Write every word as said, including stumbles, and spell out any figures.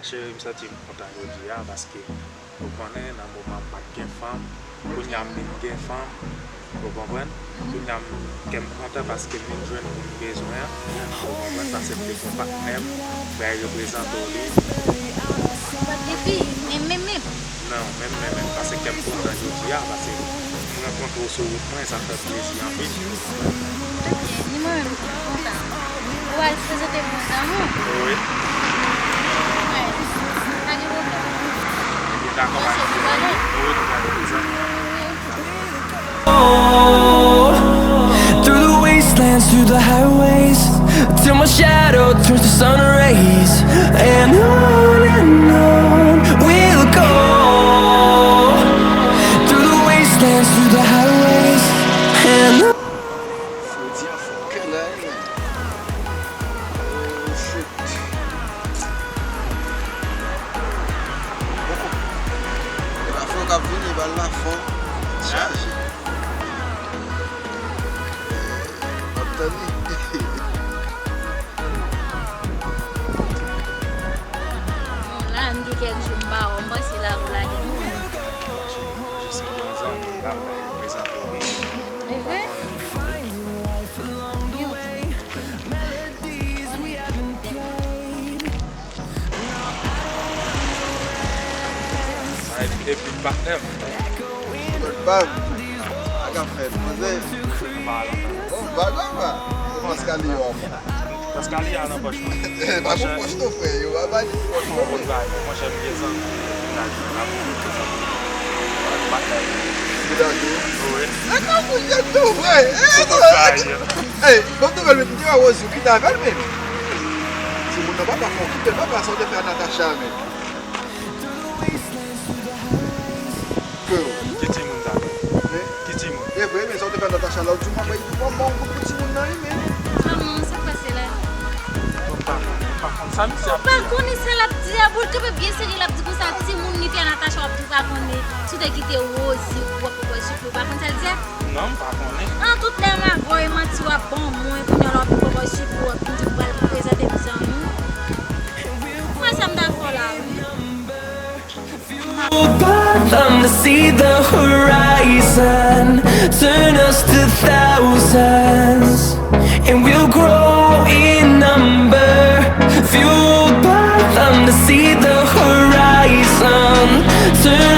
Cheri, m santi m kontan jodi a paske ou konnen nan moman m pa t gen fanm, kounye a m vin gen fanm, ou konprann? Kounye a m, kè m kontan paske m vin jwenn moun m bezwen an, ou konprann? Paske m te gon patnè m, bay reprezante w li. Ou pa t gen fi, menm, menm, menm? Non, menm, menm, menm, paske kè m kontan jodi a, paske m rankontre w sou wout mwen, sa fè m plezi anpil. Ebyen, ni mwen menm tou m kontan. Ou al prezante m yon zanmi w? Wi. Wi. Pa gen pwoblèm. Ebyen, dakò, pa gen pwoblèm. Wi, nou pral prezante. Oh, through the wastelands, through the highways, till my shadow turns to sun rays, and on and on we'll go. Through the wastelands, through the highways, and on. Fredi a fò kè la wi. Oh shit. Oh oh. E pa fò k ap vini, bal la fò chaje. M ap tann li. Bon, la, m gen kèk jou m pa wè w, m panse la pou lage moun. Jis m gen yon zanmi m la, m prezante w li. E vre? Yo. Sa epi, epi patnè m. Lòt pa m. Sa k ap fèt, poze. Bon, bagay pa. Eskalye yo apa. Eskalye a nan pòch mwen. Pa pou pòch non frè, yo pa bay li pòch non. Monchè, m gen zanmi. Patnè m. Li danje. Wi. E kòman pou jèn tou frè? E Sou to. kont sa a ye. Ey, bon nouvèl men, m te wè Rosie ou kite avè l menm. Timoun nan papa fò kite l papa, sa w te fè a Natacha menm. Ke Ki timoun sa? men, Ki timoun? e vre men sa w te fè a Natacha la, ou di w mwen bay ou pran bon gout pou timoun nan wi men. Kòman, sa k pase la? Bon, m pa konnen, m pa konn sa misye ap Pa di a. Konnen sa l ap di a, pou l kanpe byen serye, l ap di konsa timoun li fè a Natacha, w ap di w pa konnen. Si w te kite Rosie, w ap pran bòy sou pye, w pa konn sa l di a? Non, m pa konnen. An tout lè m avè w e manti w ap ban mwen, kounye a la w ap pran bòy sou pye, w ap di w pral prezante m zanmi w. Mwen sa m dakò la wi. Fueled by them to see the horizon, turn us to thousands, and we'll grow in number. Fueled by them to see the horizon, turn